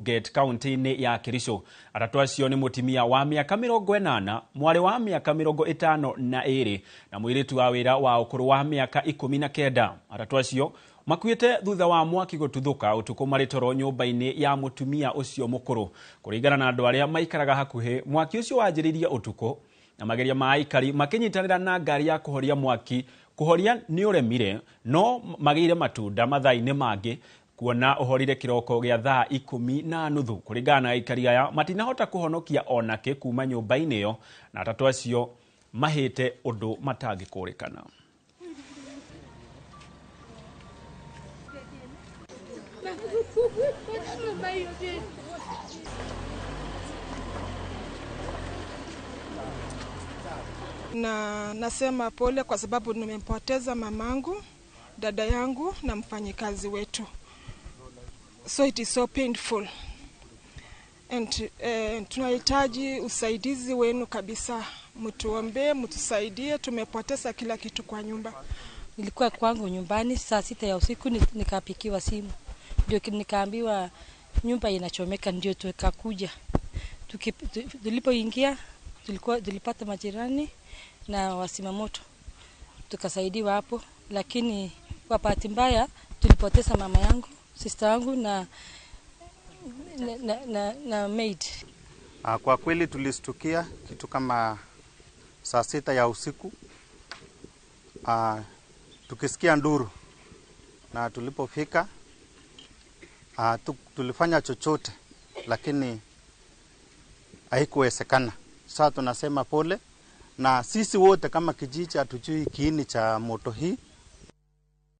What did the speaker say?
Gate kaunti-inĩ ya Kericho. Atatũ acio nĩ mũtimia wa mĩaka 80, mwarĩ wa mĩaka 52 na mũirĩtu wa wĩra wa ũkũrũ wa mĩaka 19. Atatũ acio makuĩte thutha wa mwaki gũtuthũka ũtukũ marĩ toro nyũmba-inĩ ya mũtumia ũcio mũkũrũ. Kũringana na andũ arĩa maikaraga hakuhĩ, mwaki ũcio wanjĩrĩirie ũtukũ na mageria ma aikari makĩnyitanĩra na ngari ya kũhoria mwaki kũhoria nĩ ũremire, no magĩire matunda mathaa-inĩ mangĩ kuona ũhorire kĩroko gĩa thaa 10:30. Kũringana na aikari aya, matinahota kũhonokia onake kuma nyũmba-inĩ ĩyo, na atatũ acio mahĩte ũndũ matangĩkũrĩkana. Na nasema pole kwa sababu nimempoteza mamangu, dada yangu na mfanyikazi wetu. So it is so painful. And tunahitaji usaidizi wenu kabisa. Mtuombe, mtusaidie, tumepoteza kila kitu kwa nyumba. Nilikuwa kwangu nyumbani saa 6 ya usiku, nikapikiwa simu. Ndio nikaambiwa nyumba inachomeka, ndio tukakuja. Tulipoingia tulipata majirani na wasimamoto, tukasaidiwa hapo, lakini kwa bahati mbaya tulipoteza mama yangu, sister yangu na maid. Kwa kweli tulistukia kitu kama saa 6 ya usiku, tukisikia nduru, na tulipofika tulifanya chochote lakini haikuwezekana. Sasa tunasema pole, na sisi wote kama kijiji hatujui kiini cha moto hii.